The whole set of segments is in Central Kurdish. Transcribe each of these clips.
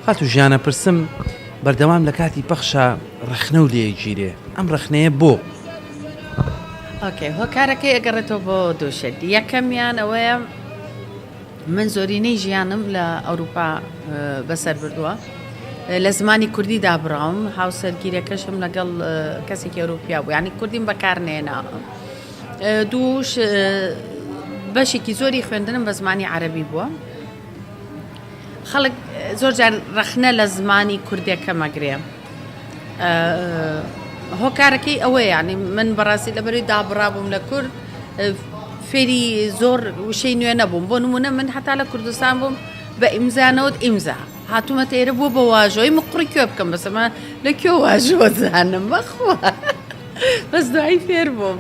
خاتوو ژیانە پرسم بەردەوام لە کاتی پەخشا ڕەخنەو لێ گیرێ ئەم ڕەخنەیە بۆ؟ ئۆکەی هۆکارەکەی ئەگەڕێتەوە بۆ دوو شت یەکەمیان ئەوەیە من زۆرینەی ژیانم لە ئەوروپا بەسەر بردووە لە زمانی کوردی دابڕاوم هاوسەرگیرەکەشم لەگەڵ کەسێکی ئەوروپیا بوو یعنی کوردیم بەکار نێنا دووش بەشێکی زۆری خوێندنم بە زمانی عەربی بووە خەڵک زۆر جار ڕەخنە لە زمانی کوردێکە مەگرێ هۆکارەکەی ئەوەیە یانی من بەڕاستی لەبەرەی دابڕابووم لە کورد فێری زۆر وشەی نوێ نەبووم بۆ نمونە من هەتا لە کوردستان بووم بە ئیمزانەوەت ئیمزا هاتوومەتە ئێرە بووە بە واژۆی مقڕی کوێ بکەم بەسەمە لە کوێ واژۆ زانم بەخوا بەس دوایی فێر بووم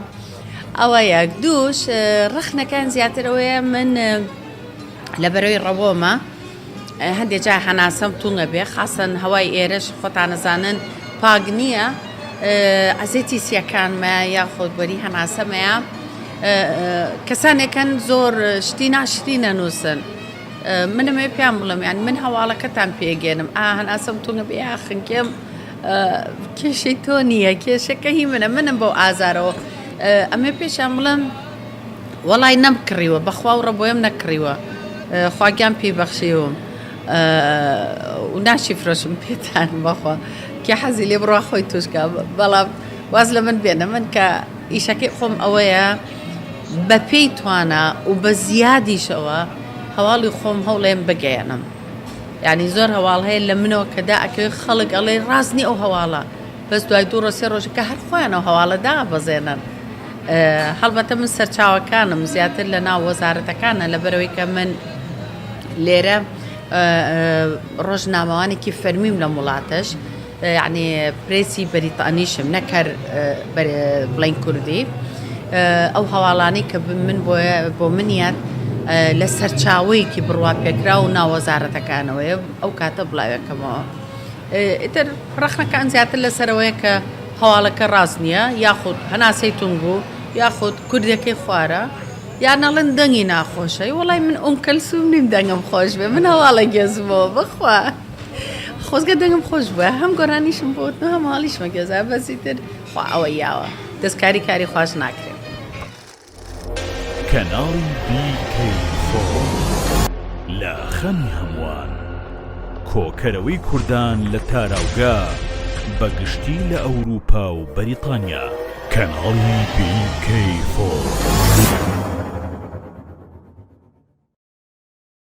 ئەوە یەک دووش ڕەخنەکان زیاترەوەیە من لەبەرەوەی ڕەوۆمە هەندێ جار هەناسەم تونگ ئەبێ خاسەن هەوای ئێرەش خۆتان ئەزانن پاک نییە ئەزێتی سیەکانمە یاخود بەری هەناسەمەیە کەسانێکن زۆر شتی ناشری نەنووسن منم پێیان بڵم یان من هەواڵەکەتان پێگەێنم ئا هەناسەم تونگە بێ خنکێم کێشەی تۆ نییە کێشەکە هی منە منم بەو ئازارەوە ئەمە پێشان بڵم وەڵای نەم کڕیوە بەخوا و ڕەبۆیم نەکڕیوە خوا گیان پێی بەخشیوم و ناشی فرۆشم پێتان بەخوا کێ حەزی لێ بڕوا خۆی توشکا بەڵام واز لە من بێنە من کە ئیشەکەی خۆم ئەوەیە بە پێی توانا و بە زیادیشەوە هەواڵی خۆم هەوڵێم بگەیەنم یعنی زۆر هەواڵ هەیە لە منەوە کە دا ئەکەوێت خەڵک ئەڵێ ڕاست نی ئەو هەواڵە بەس دوای دوو ڕۆژ سێ ڕۆژەکە هەر خۆیان ئەو هەواڵە دابەزێنن. هەڵبەتە من سەرچاوەکانم زیاتر لە ناو وەزارەتەکانە لەبەرەوەی کە من لێرە ڕۆژنامەوانێکی فەرمیم لەم وڵاتەش یعنی پرێسی بەریتانیشم نەکەر بڵین کوردی ئەو هەواڵانەی کە من بۆ منیان لە سەرچاوەیەکی بڕوا پێکرا و ناوەزارەتەکانەوەیە ئەو کاتە بڵاوێکەمەوە. ئیتر ڕەخنەکان زیاتر لەسەر ئەوەیە کە هەواڵەکە ڕاست نییە یاخود هەناسەی توند بوو یاخود کوردەکەی خوارە یان ئەڵێن دەنگی ناخۆشە وەڵای من ئوم کەلسوم نیم دەنگم خۆش بێ من هەواڵە گێزمەوە بەخوا خۆزگە دەنگم خۆش بووە هەم گۆرانیشم بۆ وتن و هەم هەواڵیشمە گێزا بەس ئیتر خوا ئەوەی یاوە دەستکاری کاری خواش ناکرێ. کەناڵی بی کەی فۆر لە خەمی هەمووان، کۆکەرەوەی کوردان لە تاراوگە بە گشتی لە ئەوروپا و بەریتانیا. کەناڵی بی کەی فۆر.